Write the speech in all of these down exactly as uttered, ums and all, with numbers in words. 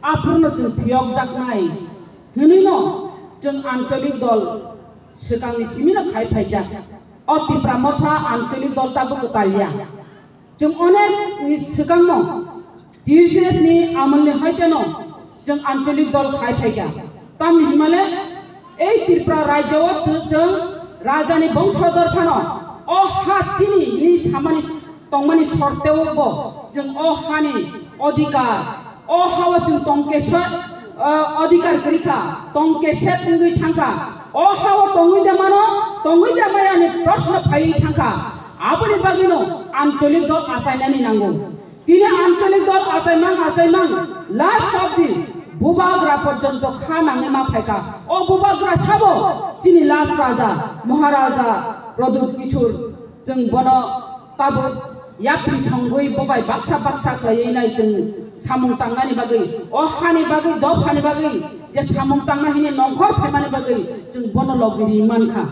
Aphurno chwng phiyokjaknai hwnwino chwng ancholik dol swkangni simino khai phaijak. O Tipra Motha ancholik dol tabuk kwtalya. Chwng onek ni swkangno T U C S ni amolni haikeno chwng ancholik dol khai phaikha. Tamni hwnmale ei Tripura rajyo o chwng rajani bongsodor phano o ha chini hinwi samani tongmani sorteo bo chwng o hani odhikar, o hao chwng tongkesa, o, odhikar kwrwi kha, tongkesa wngwi thangkha, o hao tongwi de mano, tongwi de maya ni proshno phaiwi thangkha. Aboni bagwino ancholik dol achainani nango. Tini ancholik dol achaimang achaimang last of the bubagra porjonto kha nangwi ma phaikha. O bubagra sabo chini last raja, Maharaja Pradyut Kishore, chwng bono tabuk yapri songwi bobai baksa baksa khlaiwi nai chwng samung tangnani bagwi, o hani bagwi, dophani bagwi je samung tangna hini nongkhor phaimani bagwi chwng bono logi ri mankha.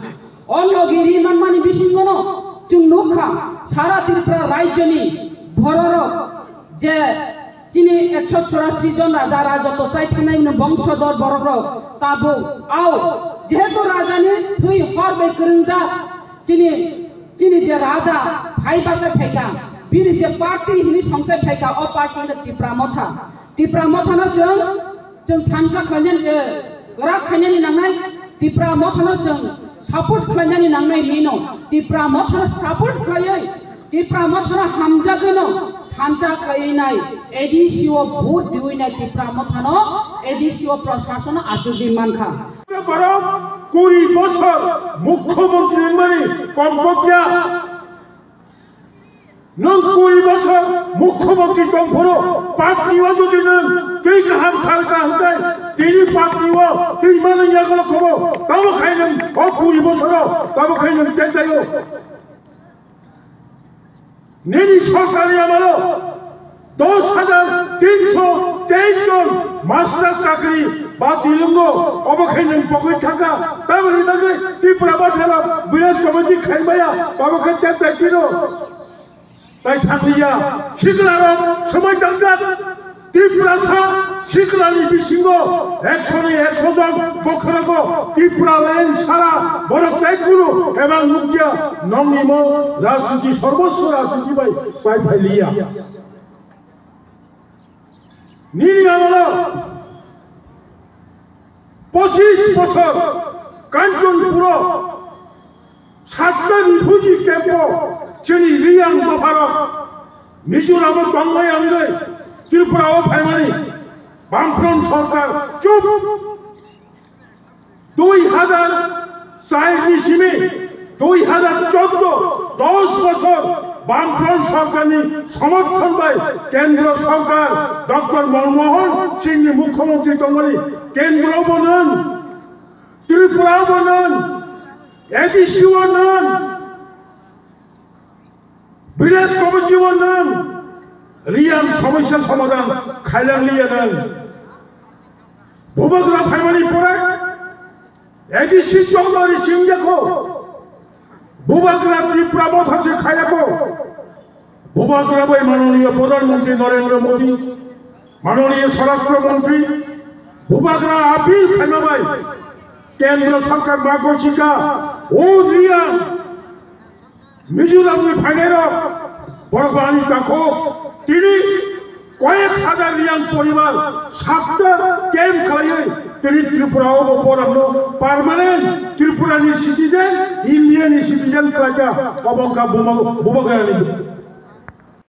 O logi ri manmani bisingono chwng nukha, sara Tripura rajyoni bororok je chini ekso churashi jon raja rajoto chai thangnai no bongsodor bororok tabuk au jehetu rajani thwi hor bai kwrwngjak chini, chini je raja phai bachai phaikha, bini je party hini songsai phaikha, o party wngkha Tipra Motha. Tipra Mothano chwng, chwng thansa khlainani, eh, kwrak khlainani nangnai, Tipra Mothano chwng support khlainani nangnai hinwi no, Tipra Mothano support khlaiwi, Tipra Mothano hamjagwino thansa khlaiwi nai, A D C o vote diwi nai Tipra Mothano A D C o prashasono achugwi mankha. Borok kuri bosor mukhyamantri wngmani kompokya. Nwng kuri bosor mukhyamantri tongphuru, patni o jodi nwng twi kaham khalka hwnkhe, tini patni o twi manwi yagulo khobo, tamo khai nwng o kuri bosoro, tamo khai nwng chengtaio. Nini sorkarni amalo dos hajar tinso teis jon master chakri batil wngo, obo khai nwng pogwi thangkha, tamoni bagwi Tripura Motha rok village committee khai maya, obo khai chengtai tino. Tai thanglia, siklarok swmai tangjak. Tiprasa siklani bisingo ekso ni ekso jon bokhorogo Tripura line sara borok tai kunu ebang nukya nongni mo rajniti sorboswo rajniti bai pai phai liya. Nini amalo pochis bosor Kanchanpuro satta refugee camp o chini Riyang dopharok Mizoram o tongnai wngwi Tripura o phaimani Bamfront sorkar chup. Dui hajar char ni simi dui hajar chordo, dos bosor Bamfront sorkarni somorthon bai kendro sorkar Doctor Manmohan Singh ni mukhyamantri tongmani kendro bo nwng, Tripura bo nwng, A D C o nwng, Village committee o nwng Riyang somosya somadhan khailang liya nwng. Bubagra phaimani pore A D C chongmari singyakho. Bubagra Tipra Motha se khayakho. Bubagra bai manoniya Pradhan Mantri Narendra Modi, manoniya Swarashtra Mantri, Bubagra appeal khaima bai Kendra Sarkar makochika, o Riyang Mizoramni phainairok, borok ani takhuk, tini koyek hajar Riyang poribar sakta camp khlaiwi tini Tripura o bo borokno permanent Tripurani citizen, Indiani citizen khlaikha, obo wngkha Buma-, Bubagrani